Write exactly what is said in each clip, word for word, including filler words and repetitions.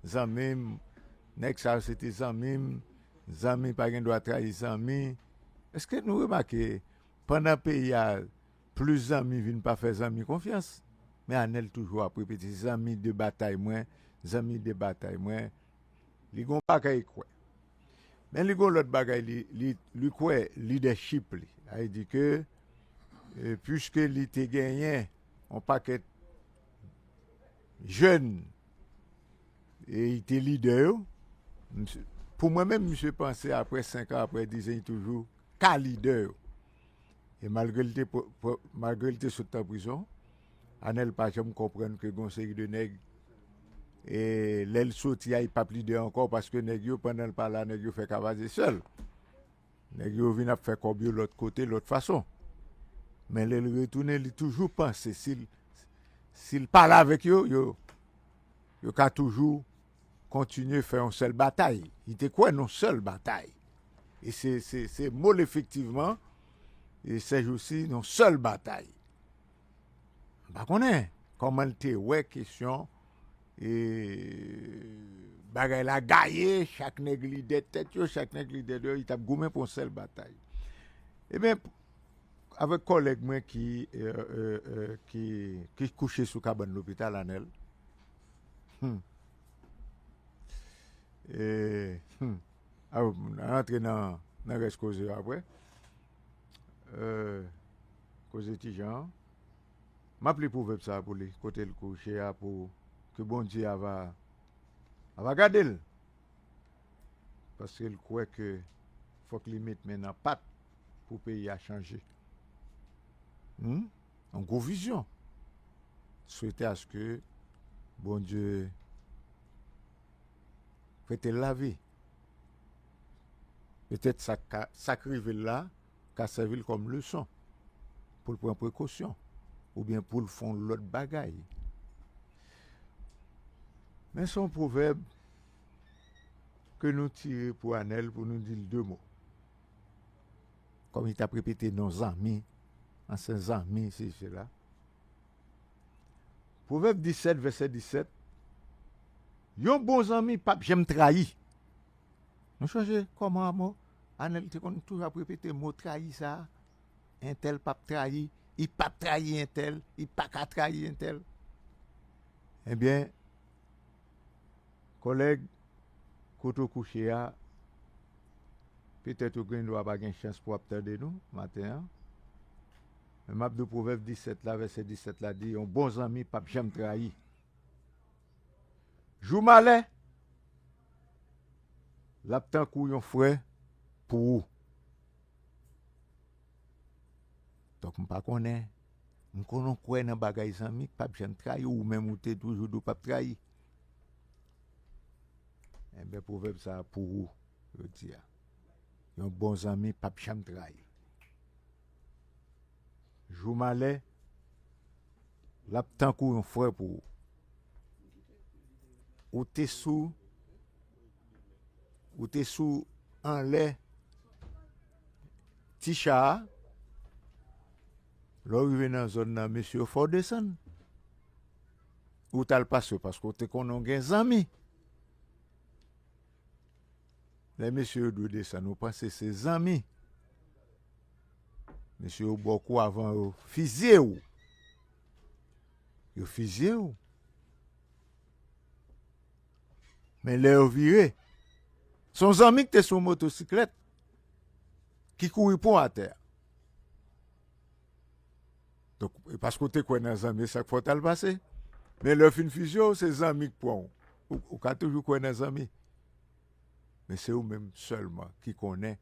zanmi m, nèg sa yo se te zanmi m, zanmi pa gen dwa trayi zanmi. Èske nou remake, pandan peyi a, plis zanmi vin pa fè zanmi konfyans? Men Anèl toujou ap repete, zanmi de batay mwen, zanmi de batay mwen. Li gon bagay kwè. Men li gon lòt bagay li, li, li kwè leadership li. Sa vle di ke, e, puiske li te genyen yon pakèt jèn e li te lidè yo, misye, pou mwen menm, misye panse apre senk an, apre diz an, li toujou ka lidè yo. E malgre li te, malgre li te sot nan prizon, Anèl pa janm konprann ke gon seri de nèg, e lè l soti a, li p ap lidè ankò, paske nèg yo, pandan l pa la, nèg yo fè kavaze sèl. Nèg yo vin ap fè kòb yo lòt kote, lòt fason. Men lè l retounen, li toujou panse si l, si l pale avèk yo, yo, yo ka toujou kontinye fè yon sèl batay. Li te kwè nan yon sèl batay. E se, se, se mo l efektivman, e sèjousi, yon sèl batay. M pa konnen kòman l te wè kesyon, e, bagay la gaye, chak nèg lidè tèt yo, chak nèg lidè dèyè, li t ap goumen pou yon sèl batay. Ebyen, avèk kòlèg mwen ki, e, e, e, ki, ki kouche sou kabann lopital, Anèl. Hmm. E, hmm. A, n a rantre nan, nan rès koze yo apre. E, koze ti jan an. M ap li pwovèb sa a pou li, kote l kouche a, pou ke Bondye ava, ava gade l. Paske l kwè ke fòk li met men nan pat pou peyi a chanje. Hmm? Yon gwo vizyon. Swete aske Bondye prete l lavi. Petèt sa k ka, sa k rive l la ka sèvi l kòm leson pou l pran prekosyon oubyen pou l fè yon lòt bagay. Men se yon pwovèb ke nou tire pou Anèl, pou nou di l de mo. Kòm li t ap repete non zanmi, ansyen zanmi, sesi, sela. Pwovèb disèt, vèsè disèt, yon bon zanmi p ap janm trayi. Nou sonje kòman mo, Anèl te konn toujou ap repete mo trayi sa a? Entèl p ap trayi, li p ap trayi entèl, li pa ka trayi entèl. Ebyen, kòlèg, kote w kouche a, petèt ou gen dwa pa gen chans pou w ap tande nou maten an. Men m ap di w Pwovèb disèt la, vèsè disèt la di, yon bon zanmi p ap janm trayi. Jou malè, l ap tankou yon frè pou ou. Donk, m pa konnen. M konnen w kwè nan bagay zanmi k p ap janm trayi w, ou menm ou te toujou di w p ap trayi. Enben, pwovèb sa a pou ou, jodi a. Yon bon zanmi p ap janm trayi. Jou malè, l ap tankou yon frè pou ou. Ou te sou, ou te sou anlè ti cha a, lè w rive nan zòn nan, mesye yo fè w desann. Ou t al pase yo paske w te konnen w gen zanmi. Lè mesye yo di w desann, ou panse se zanmi. Mesye yo ba w kou avan yo fizye w. Yo fizye w. Men lè yo vire, se yon zanmi ki te sou yon motosiklèt ki kouri pran w atè a. Donk, e paske w te kwè nan zanmi, e sa k fè w t al pase. Men lè yo fin fizye w, se zanmi k pran w. Ou, ou ka toujou kwè nan zanmi. Men se ou menm sèlman ki konnen,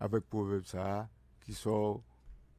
avèk pwovèb sa a, kisa w